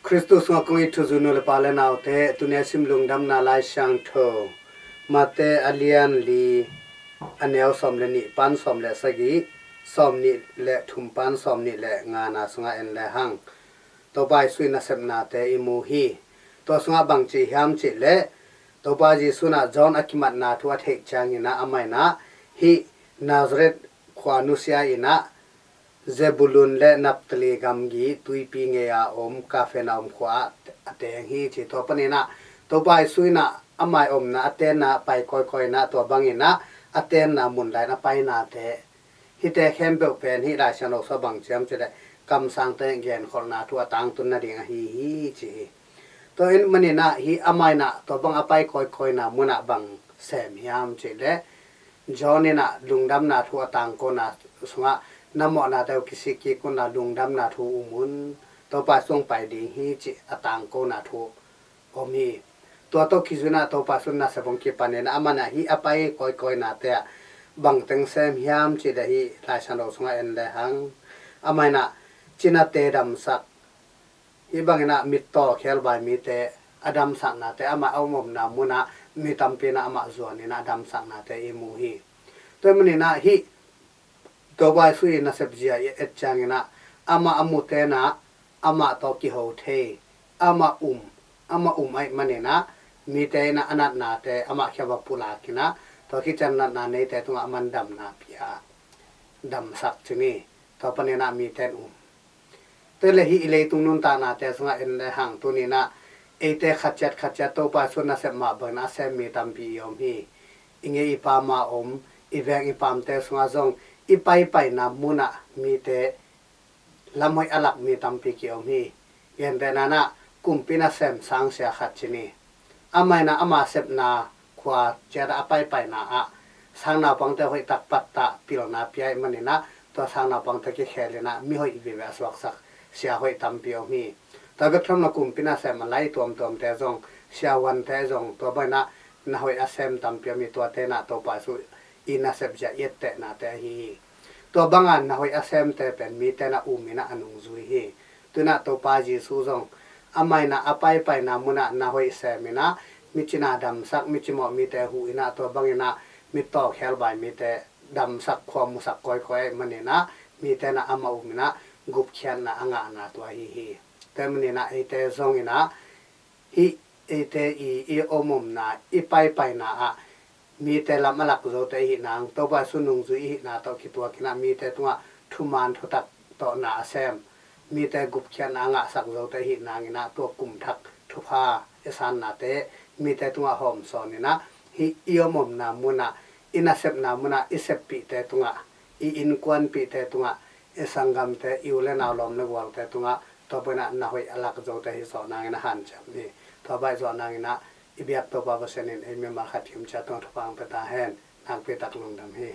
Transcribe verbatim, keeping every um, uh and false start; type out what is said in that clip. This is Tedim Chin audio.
Khristu sungah kong it thuzui nu le pa le naute, tuni a sim Lungdamna Lai Siangtho Mate a lian li, a neu sawm le nih pan sawm le sagih, sawm nih le thum pan sawm nih le ngana sungah en le hang, Topa Jesu i nasepnate i mu hi. Tua sungah bang ci hiam cih leh, Topa Jesu in ah John a kimatna thu a theih ciangin ah amah in ah hih Nazareth khua nusia in ah Zebulun le Naphtali gamgi tuipi ngei a om Kapernaum khua ah a teng hi ci. Tua panin ah Topa Jesu in ah amah i omna a tenna pai kawikawi in ah tua bangin ah a tenna mun lai in a painate, hihte khempeuh pen hih Lai Siangtho sungah bang ci hiam cih leh kamsangte genkholhna thu a tangtun nading ahi hi ci hi. Tua ahih manin ah hih amah in ah tua bang a pai kawikawina munah bang sem hiam cih leh, John in ah lungdamna thu a tangkona sungah na mawhnate uh kisik kik un la, lungdamna thu um un, Topa sung pai ding hi cih a tangkona thu om hi. Tua tawh kizui in ah Topa Jesu nasep hong kipan in ah amah in ah hih a pai kawikawinate ah bang teng sem hiam cih leh hih Lai Siangtho sungah en le hang, amah in ah cinate damsak, hih bangin ah mittaw khelbai mite a damsaknate, amah a om omna munah mi tampi in ah amah zuan in ah a damsaknate i mu hi. Tua ahih manin ah hih Topa Jesu i nasep zia i et ciangin ah amah a mute in ah amah tawh kiho thei, amah um, amah um ahih manin ah mite in ah a natnate amah kiang va pulak in ah tua khit ciang natna neite tungah aman damna pia, damsak ci ni. Tua panin ah mite in um. Tua leh hih i leitung nuntaknate sungah en le hang, tuni in ah eite khat ciat khat ciat Topa Jesu nasep mah bangin a sem mi tampi i om hi. I ngei i pam a om, i veng i pamte sungah zong i paipaina munah mite lam hoih a lak mi tampi ki om hi. Gentehna in ah kumpi nasem sangsia khat ci ni. Amah in ah ama sepna khua ciat ah a paipaina ah sangnaupangte hoihtak pattah pilna pia ahih manin ah tua sangnaupangte kikhel in ah mi hoih vive a suaksak sia hoih tampi om hi. Tua bek tham lo kumpi nasem a lai tuamtuamte zong, siavuante zong tua bangin ah na hoih a sem tampi om hi. Tuate in ah Topa Jesu i nasep zia i ettehnate ahi hi. Tua banga na hoih a semte pen mite in ah um in ah a nungzui hi. Tu in ah Topa Jesu zong amah in ah a paipaina munah na hoih sem in ah mi cina damsak, mi cimawh mite huh in ah tua bangin ah mittaw khelbai mite damsak, khua musak kawikawi ahih manin ah mite in ah amah um in ah gupkhiatna a ngahna tua ahi hi. Tua ahih manin ah eite zong in ah hih eite i, i om omna, i paipaina ah mite lam a lak zote i hih nang, Topa Jesu nungzui i hihna tawh kituak in ah mite tungah thuman thutak tawh na a sem, mite gupkhiatna a ngahsak zote i hih nangin ah tua kum thak thupha i sannate mite tungah hawmsawn in ah hih i om omna munah, i nasepna munah i seppihte tungah, i innkuanpihte tungah, i sanggamte, i u le nau, lawm le gualte tungah tua bangin ah na hoih a lak zote hi zawh nangin a hanciam ni. Tua bang hi zawh nangin ah i biak Topa Pasian in ei mimal khat kimciat tungah thupha hong pia ta hen. Nakpi tak lungdam hi.